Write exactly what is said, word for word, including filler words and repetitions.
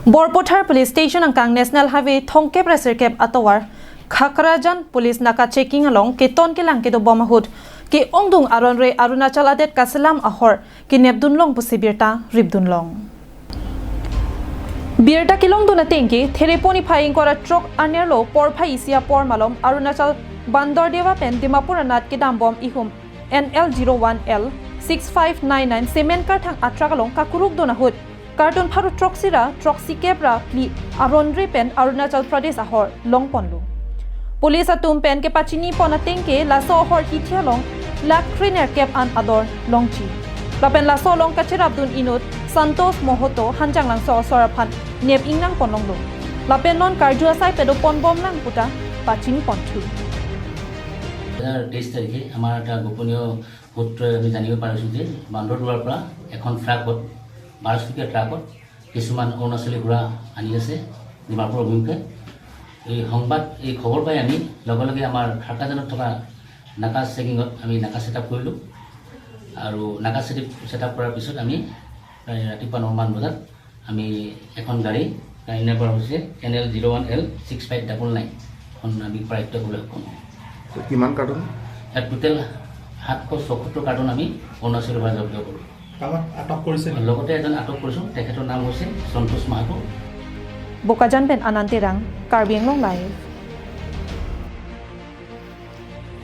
Borpathar Police Station angkang National Highway thomkep ra sirkep atovar Khakrajan Police Naka checking along keton kelang kedobom ahut ke-ongdung aron-re Arunachal adet kaselam ahor kenepdun long pusi birta ripdun long. Birta kelongdun ateng ke Thereponi phai ingkoi ra throk anerlo porphai isi apor malom Arunachal Banderdeva pen Dimapur anat kedambom ihum N L zero one L six five nine nine cement karthang atruck along kakurukdun ahut kartun pharo throksi ra throksikep ra phli aron-re pen Arunachal Pradesh ahor longponlo. Police atum pen kepachinipon ateng ke laso ahor hithi along lakh krenerkep an ador longji. Lapen laso along kacherapdun inut Santosh Mohoto Hanjanglangso asor aphan nep ingnangpon longlo. Lapen non karju asai padoponbom lang puta pachiniponthu. দুহেজাৰ তেইছ তাৰিখে আমাৰ এটা গোপনীয় সূত্ৰই আমি জানিব পাৰিছোঁ যে বান্দৰদোৱাৰ পৰা এখন ট্ৰাকত, বাৰ চকীয়া ট্ৰাকত কিছুমান অৰুণাচলী সুৰা আনি আছে ডিমাপুৰ অভিমুখে। এই সংবাদ, এই খবৰ পাই আমি লগে লগে আমাৰ খাৰকাজানত থকা নাকা চেকিঙত আমি নাকা ছেটআপ কৰিলোঁ। আৰু নাকা ছেটআপ ছেটআপ কৰাৰ পিছত আমি প্ৰায় ৰাতিপুৱা নমান বজাত আমি এখন গাড়ী, গাড়ীৰ নাম্বাৰ হৈছে এন এল জিৰ' ওৱান এল ছিক্স ফাইভ ডাবল নাইন, এখন আমি কৰায়ত্ত কৰিবলৈ সক্ষম হওঁ। কিমান কাৰ্টুন? ইয়াত টোটেল সাতশ চৌসত্তৰ কাৰ্টুন আমি অৰুণাচলৰ পৰা জব্দ কৰোঁ। কাৰোবাক আটক কৰিছে নেকি? লগতে এজন আটক কৰিছোঁ, তেখেতৰ নাম হৈছে সন্তোষ Mahato. Bokajan pen Anand Terang, Karbi Anglong Live.